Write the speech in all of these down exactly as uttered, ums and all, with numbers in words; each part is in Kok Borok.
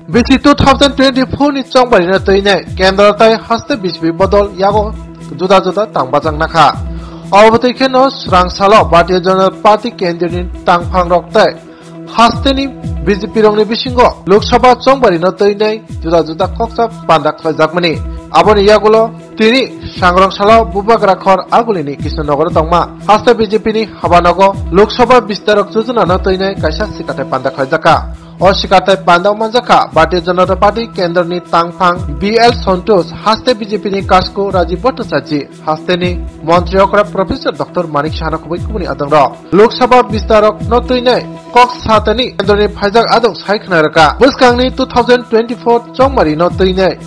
Bisi two thousand twenty-four ni chongbarino twinai kendro tai haste B J P bodol yago juda juda tang bachang nakha. Obotwi kheno srang salo Bharatiya Janata Party kendroni tangphangrok tai hasteni B J P rokni bisingo Lok Sabha chongbarino twinai juda juda koksa panda khlaijakmani. Aboni yagulo tini sangrong salo Bubagra khor agulini Krishnanagar tongma haste B J P ni habanogo Lok Sabha bistarok jojona no twinai kaisa sikathai panda khlaijakha. O sikathai panda manjakha Bharatiya Janata Party kendroni tangphang B L Santosh, haste B J P ni kasku Rajiv Bhattacharjee, hasteni montri okra Professor Doctor Manik Saha no kubui kubuni adongrok. Lok Sabha bistarok no twinai kok satani kendroni phaijak adong sai khna rwkha. Bwskangni two thousand twenty-four chongmari no twinai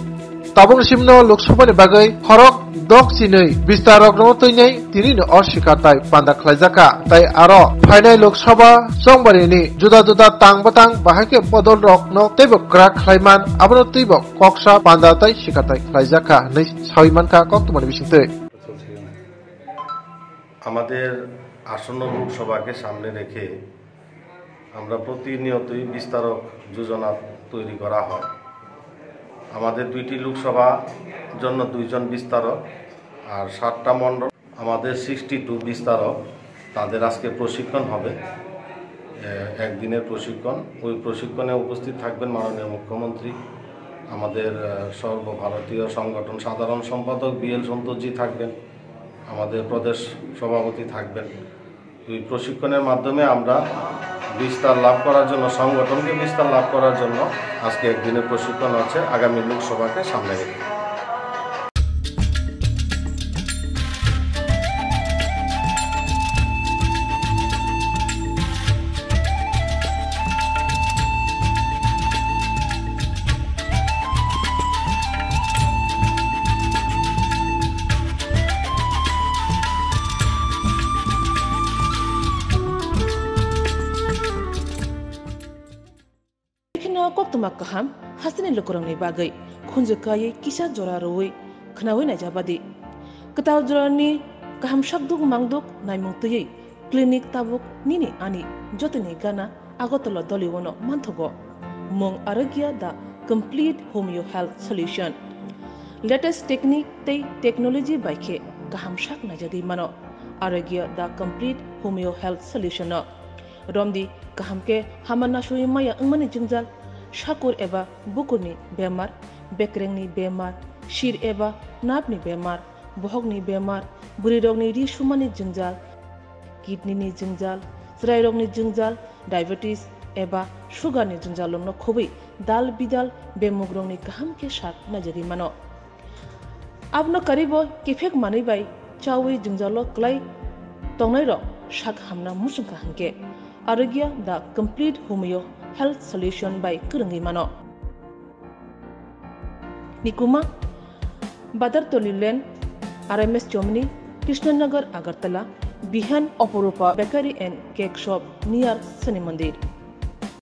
tabuk simno Lok Sabha ni bagwi khorok dok chinwi bistarok no twinai tini no o sikathai panda khlaijakha. Tai aro phainai Lok Sabha chongmari ni juda juda tang bwtang bahai khe bodol rok no teibo kwrak khlaiman abono teibo koksa panda tai sikathai khlaijakha hinwi sawi mankha koktwmani bisingtwi. আমাদের আসন্ন লোকসভাকে সামনে রেখে আমরা প্রতিনিয়তই বিস্তারক যোজনা তৈরি করা হয়। আমাদের দুইটি লোকসভা জন্য দুইজন বিস্তারক আর সাতটা মণ্ডল, আমাদের সিক্সটি টু বিস্তারক, তাদের আজকে প্রশিক্ষণ হবে, এ, একদিনের প্রশিক্ষণ। ওই প্রশিক্ষণে উপস্থিত থাকবেন মাননীয় মুখ্যমন্ত্রী, আমাদের, এ, সর্বভারতীয় সংগঠন সাধারণ সম্পাদক বি এল সন্তোষজি থাকবেন, আমাদের প্রদেশ সভাপতি থাকবেন। তো এই প্রশিক্ষণের মাধ্যমে আমরা বিস্তার লাভ করার জন্য, সংগঠনকে বিস্তার লাভ করার জন্য আজকে একদিনের প্রশিক্ষণ আছে আগামী লোকসভাকে সামনে রেখে। Kheno koktwma kaham hasteni lukurokni bagwi khunju kaiwi kisa jora rwui khnaui naijabadi. Kwtal jorani kaham sakduk mangduk naimung twiwi clinic tabuk nini ani jotoni gana Agartala Dolio-no manthogo. Mung Arogya the Complete Homeo Health Solution. Latest technique tei technology bai khe kaham sak naijagwi mano Arogya the Complete Homeo Health Solution-no. Romdi kaham khe hama nasui maya wngmani jwngjal, sakur eba bukurni bemar, bekrengni bemar, sir eba nerve-ni bemar, bohokni bemar, bwrwirokni ri sumani jwngjal, kidney-ni jwngjal, chwrairokni jwngjal, diabetes eba sugar-ni jwngjallokno khobwi dal bidal bemugrokni kaham khe sak naijagwi mano. Abono karibo kiphek manwi bai chaui jwngjalo kwlai tongnairok sak hamna muchungkha hinkhe Arogya the Complete Homeo Health Solution bai kwrwngwi mano. Nikuma, Badartoli Lane, R M S Chomni, Krishnanagar, Agartala, Bihan, Oporupa Bakery and Cake Shop near Shani Mandir.